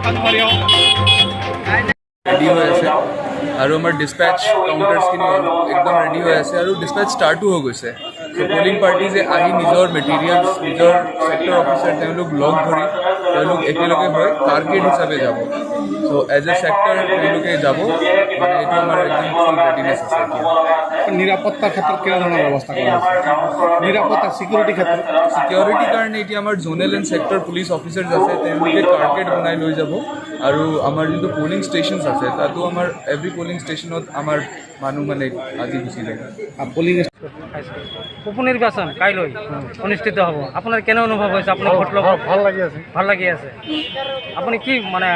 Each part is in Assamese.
ৰেডি হৈ আছে আৰু আমাৰ ডিছপেচ কাউণ্টাৰ্ছখিনি একদম ৰেডি হৈ আছে আৰু ডিছপেচ ষ্টাৰ্টো হৈ গৈছে। চ' পলিং পাৰ্টিজে আহি নিজৰ মেটেৰিয়েলছ, নিজৰ ছেক্টৰ অফিচাৰ, তেওঁলোক লগ ধৰি তেওঁলোক একেলগে হৈ কাৰকেড হিচাপে যাব। চ' এজ এ ছেক্টৰ তেওঁলোকে যাব। মানে এইটো আমাৰ একদম ফুল ৰেডিনেছ আছে এতিয়া। নিৰাপত্তাৰ ক্ষেত্ৰত কেনেধৰণৰ ব্যৱস্থা কৰা হৈছে, নিৰাপত্তা, চিকিউৰিটি ক্ষেত্ৰত? চিকিউৰিটিৰ কাৰণে এতিয়া আমাৰ zonal and sector police officers আছে, তেওঁলোকে কাৰকেড বনাই লৈ যাব আৰু আমাৰ যোনটো পলিং ষ্টেচনছ আছে, তাতো আমাৰ এভৰি পলিং ষ্টেচনত আমাৰ মানুহ মানে আজি গুচি যাব। পলিং উপ নিৰ্বাচন কাইলৈ অনুষ্ঠিত হ'ব। আপোনাৰ কেনে অনুভৱ হৈছে? আপুনি ভোট ল'ব? ভাল লাগি আছে। ভাল লাগি আছে। আপুনি কি মানে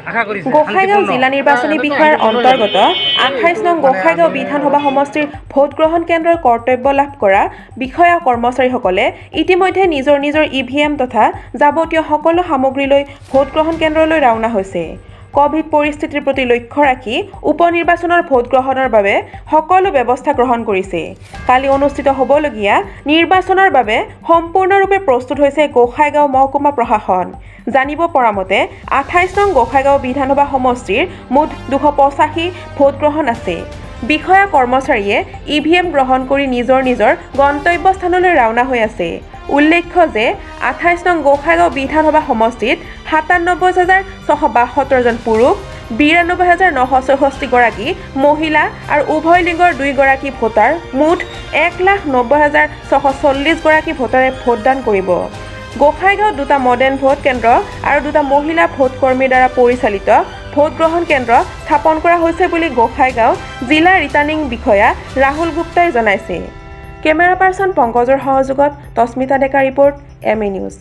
আশা কৰিছে? গোসাইগাঁও শান্তিপূৰ্ণ? জিলা নিৰ্বাচনী বিষয়াৰ অন্তৰ্গত 28 নং গোসাইগাঁও বিধানসভা সমষ্টিৰ ভোটগ্ৰহণ কেন্দ্ৰৰ কৰ্তব্য লাভ কৰা বিষয়া কৰ্মচাৰীসকলে ইতিমধ্যে নিজৰ নিজৰ ইভিএম তথা যাৱতীয় সকলো সামগ্ৰী লৈ ভোটগ্ৰহণ কেন্দ্ৰলৈ ৰাওনা হৈছে। কভিড পৰিস্থিতিৰ প্ৰতি লক্ষ্য ৰাখি উপ নিৰ্বাচনৰ ভোটগ্ৰহণৰ বাবে সকলো ব্যৱস্থা গ্ৰহণ কৰিছে। কালি অনুষ্ঠিত হ'বলগীয়া নিৰ্বাচনৰ বাবে সম্পূৰ্ণৰূপে প্ৰস্তুত হৈছে গোসাইগাঁও মহকুমা প্ৰশাসন। জানিব পৰা মতে, 28 নং গোসাইগাঁও বিধানসভা সমষ্টিৰ মুঠ 285 ভোটগ্ৰহণ আছে। বিষয়া কৰ্মচাৰীয়ে ইভিএম গ্ৰহণ কৰি নিজৰ নিজৰ গন্তব্যস্থানলৈ ৰাওনা হৈ আছে। উল্লেখ্য যে 28 নং গোসাইগাঁও বিধানসভা সমষ্টিত 97,672জন পুৰুষ, 92,966গৰাকী মহিলা আৰু উভয় লিংগৰ দুইগৰাকী ভোটাৰ, মুঠ 1,90,640গৰাকী ভোটাৰে ভোটদান কৰিব। গোসাইগাঁৱত দুটা মডেল ভোট কেন্দ্ৰ আৰু দুটা মহিলা ভোটকৰ্মীৰ দ্বাৰা পৰিচালিত ভোটগ্ৰহণ কেন্দ্ৰ স্থাপন কৰা হৈছে বুলি গোসাইগাঁও জিলা ৰিটাৰ্ণিং বিষয়া ৰাহুল গুপ্তাই জনাইছে। কেমেৰা পাৰ্চন পংকজৰ সহযোগত তস্মিতা ডেকা, ৰিপৰ্ট, এমএ নিউজ।